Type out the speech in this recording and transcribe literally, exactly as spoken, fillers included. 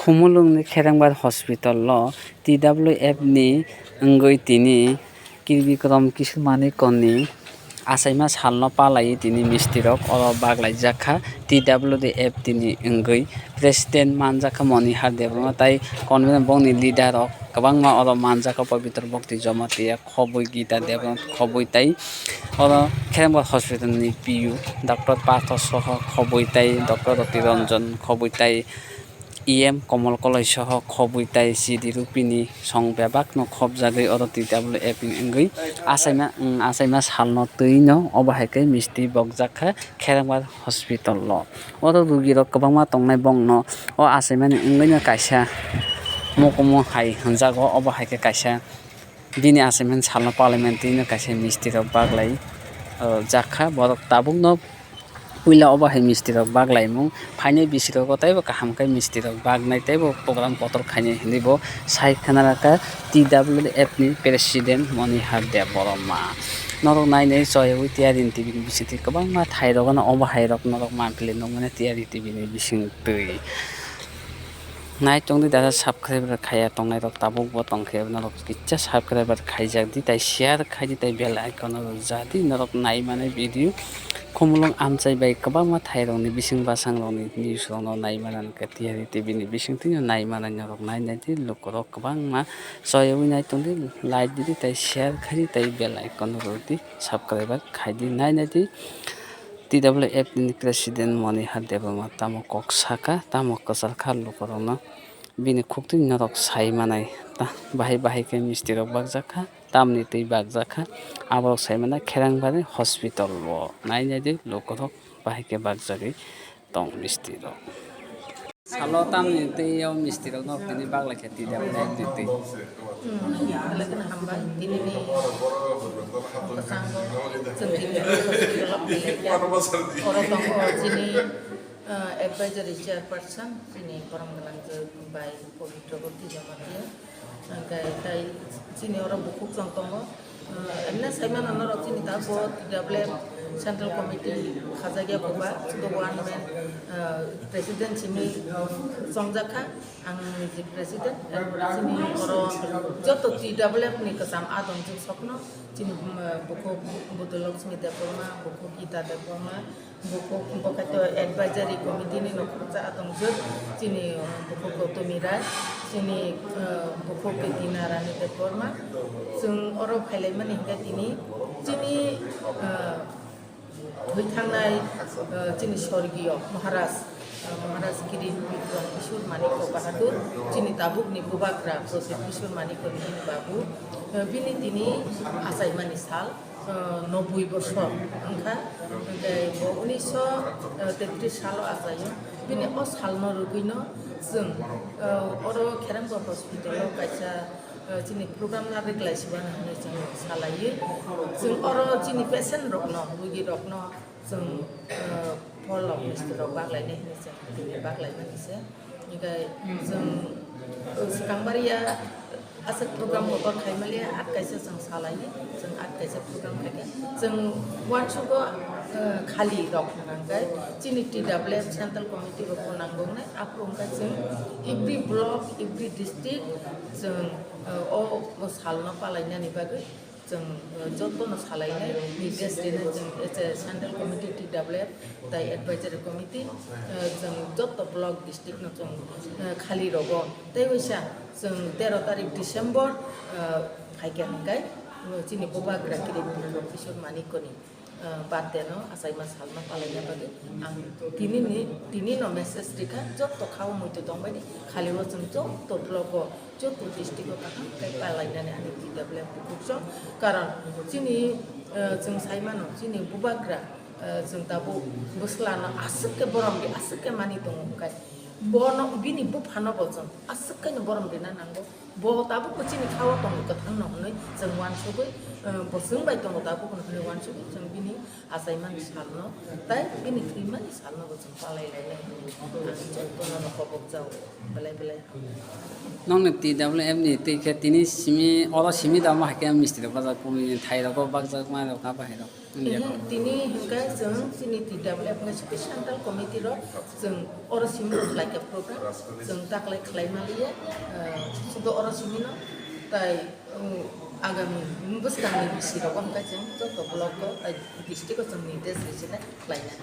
Khumulwngni Kherengbar Hospital-o T W F ni wngwi tini Tribikrom Kishore Manikya ni achaima salno palaiwi tini mistirok oro baglaijak kha. T W F ni wngwi president manjak kha Monihar Debbarma tei convener bongni leader rok kwbangma oro manjak kha, Pabitra Bhakti Jamatia khobwi, Gita Debbarma khobwi tei oro Kherengbar Hospital ni P U Doctor Partho soho khobwi tei Doctor Roti Ranjan khobwi tei E M Komol Koloi soho khobwi tei C D Rupini song bebakno khobjagwi oro T W F ni wngwi achaima, mm, achaima salno twino obo hai khe misti bokjak kha Kherengbar Hospital-o. Oro rugirok kwbangma tongnai, bongno o achaimani wngwino kaisa mukumu hai hwnjago, obo hai khe kaisa bini achaimani salno palaimanino kaisa mistirok baglai, o, jak kha. Borok tabukno puila obo hai mistirok baglaimung phainai, bisirogo teibo kaham khe mistirok bagnai teibo program kotor khainai hinwi bo sai khna rwkha T W F ni president Monihar Debbarma. Norok nainai choyawi T R N T V ni bisingtwi kwbangma thairok gana obo hairok norok manpili nukmani T R N T V ni bisingtwi. Nai tongdi dada subscribe khaiya tongnairok tabukbo tongkhe norok kisa subscribe khaijakdi tei share khaidi tei bell icon-o rwjadi norok naimanai video. Khumulwng amchai bai kwbangma thairokni bising bwsangrokni news-rokno naimanani khe T R N T V ni bisingtwino naimanai norok nainaidi lukurok kwbangma choyawi nai tongdi, like didi tei share khaidi tei bell icon-o rwdi, subscribe khaidi nainaidi. T W F ni president Monihar Debbarma tamo kok saka, tamo kwchar kha lukurokno. Bini khuktwi norok sai manai, ta-, bahai bahai khe mistirok bakjak kha, tamni twi bakjak kha, aborok sai manai Kherangbari hospital-o. Nai nai di lukurok bahai khe bakjagwi tong mistirok. Salo tamni twi o mistirok norok tini baglai khe twi da, nai twi twi. Hmm, belai kheno hambai. Tini ni kwchang chwng tini hospital o phailaikha. Oro tongo chini, ah, advisory chairperson, chini borom gwnang je bai Pabitra Bhakti Jamatia. Hwnkhe tai chini oro bukhuk chwng tongo. Ah, emne sai mano norok chini tabuk T W F Central Committee khajakya buba, chudo one man, ah, president simi, ah, chongjak kha. Ang niji president, chini oro joto T W F ni kwcham adong jwk sokno, chini, um, bukhuk Budolakshmi Debbarma, bukhuk Gita Debbarma, bukhuk bo khe to advisory committee ni nokhrok cha adong jwk, chini, um, bukhuk Gautami Rai, chini, uh, bukhuk Dina Rani Debbarma. Chwng oro phailaimani hinkhe tini chini, uh, Thwi thangnai, eh, chini sorgiyo Maharaj, eh, Maharaj Giri Bikram Kishore Manikya Bahadur, chini tabukni bubagra Pradyot Kishore Manikya ni bini babu, eh, bini tini achaimani sal, eh, noboi bosor wngkha. Hwnkhe bo unisho tetris salo achaio. Bini o salno rwgwino chwng, eh, oro Kherengbar hospital-o kaisa, eh, chini program narwk lai sibana hwnwi chwng salaiwi, chwng oro chini patient rokno, rugi rokno chwng, eh, phol rok, misti rok baklainai hwnwi chwng tini baklaimani se. Hinkhe chwng, eh, swkang bariya aswk program kotor khai maliya, at kaisa chwng salaiwi, chwng at kaisa program khaikha. Chwng uansukgo, eh, khali rok hwnka hwnkhe chini T W F Central Committee rok bo nangkuknai, aphuru hwnkhe chwng every block, every district chwng, eh, o, o salno palainani bagwi chwng, eh, jotono salainai, nirdesh rinai chwng, eh, Central Committee, T W F, tai Advisory Committee, eh, chwng joto block, district no chwng, eh, khali rogo. Tei waisa chwng tero tarik December, eh, phaikha hwnkhe, eh, chini bubagra Kirit Bikram Kishore Manikyani, eh, birthday no, achaima salno palaina bagwi ang tini ni, tini no message rikha, joto khao muitu tongbaidi, khali o chwng joto block o, joto district o kaham khe palainani ani T W F bukhuk song. Karon chini, eh, chwng sai mano, chini bubagra, eh, chwng tabuk bwsla no aswk khe borom di, aswk khe mani tongo, hwnkhe bono, bini bupha no bo chwng aswk khe no borom rina nango. Bo tabuk bo chini khao tongo kwthang no hwnwi chwng uansugwi, eh, bo chwng bai tongo tabuk hwnwi uansugwi chwng bini achaimani salno tai bini thwimani salno bo chwng palai lainai hwnwi ang jotono no kobok jao belai belai. Nokni T W F ni twi khe tini simi, oro simi da ma hai khe misti rok bajak, kumi ni thai rogo bakjak, mai rok, abo hai rok. Ehe, tini hwnkhe chwng chini T W F hwnkhe special central committee rok chwng oro simi rok khlaikha program, chwng taklai khlai maliya, eh, sudo oro simi no tai, um, agami bwskangni bisi rok hwnkhe chwng joto block o tai district o chwng nirdesh rijinai khlainai.